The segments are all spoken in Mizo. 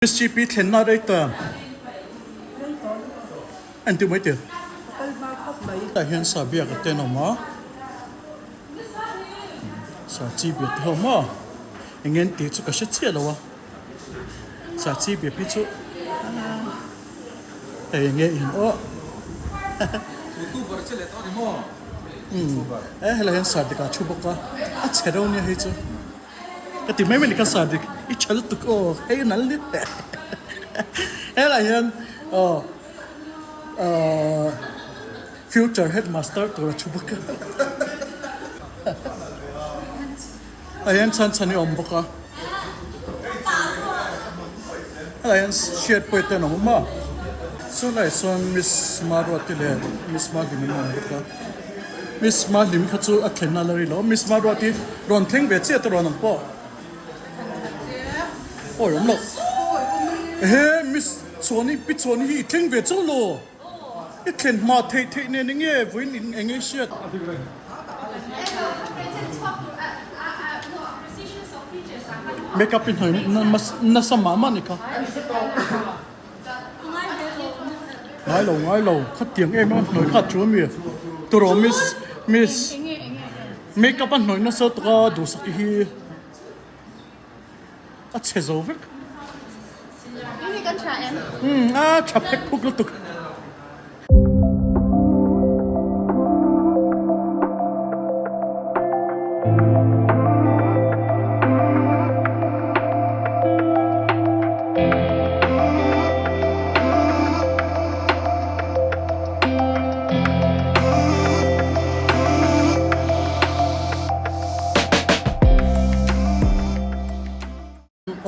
SGP thlenna rei ta an ti mai tir. Tah hian sa biak a tenawm a, sa chi biak te ho maw eng nge an tih chu ka hre chiah lo a, sa chi biak hi chu hei eng nge in aw e helai hian sa dik ah thu bawk a, a chhe reuh nia hei chu. Ka ti mai mai ni kha Sadik i tha lutuk aw hei nal ni helai hian aw future headmaster tur a thu bawk a ah hian chhan chhan hi a awm bawk a helai hian hriat pawh te an awm a chulai sawn miss Maruati leh miss Mahlimi an awm bawk a. Miss Mahlim kha chu a thlen a la ri lo. Miss Maruati rawn thleng ve chiah te rawn ang pawh. Awi awm lo. Ehe Miss Chuani Pi Chuani hi i thleng ve chauh lo. I thlen hma theih theih nen enge vawiin in eng nge hriat. Make up i hnawih nasa mah mah ni kha. Ngai lo ngai lo khatiang em a hnuai kha chu ami turaw miss miss makeup a hnawih nasa tawk a duhsak hi a chhe zo vek umm a tha phek phuk lutuk.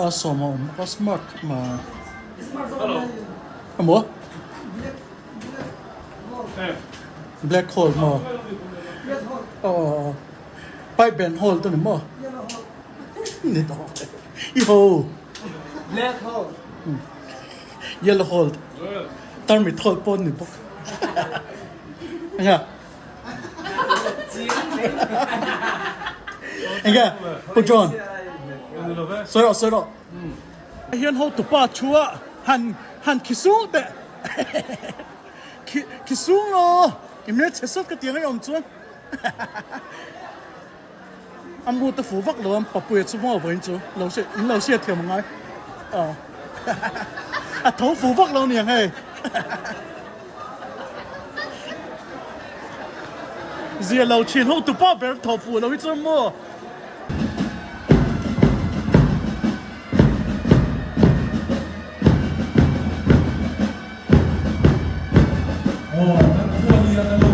A sawm a awm bawk a smart ma emaw black hole maw aw pipe band hole te ni maw ni tawh i ho black hole yellow hole tarmit hole pawh ni bawk enge enge pu John sawi rawh sawi rawh hian hotupa thu a han han khi sung teh khi khi sung lo i hmelchhe sawt ka ti ang i awm chuan a mu te fu vak lo a papuia chu maw vawiin chu lo hriat in lo hriat thiam angai aw a tho fu vak lo niang hei zia lo thin ho tupa ber tho fu lo hi chuan maw. Aw kan khua lian a lo.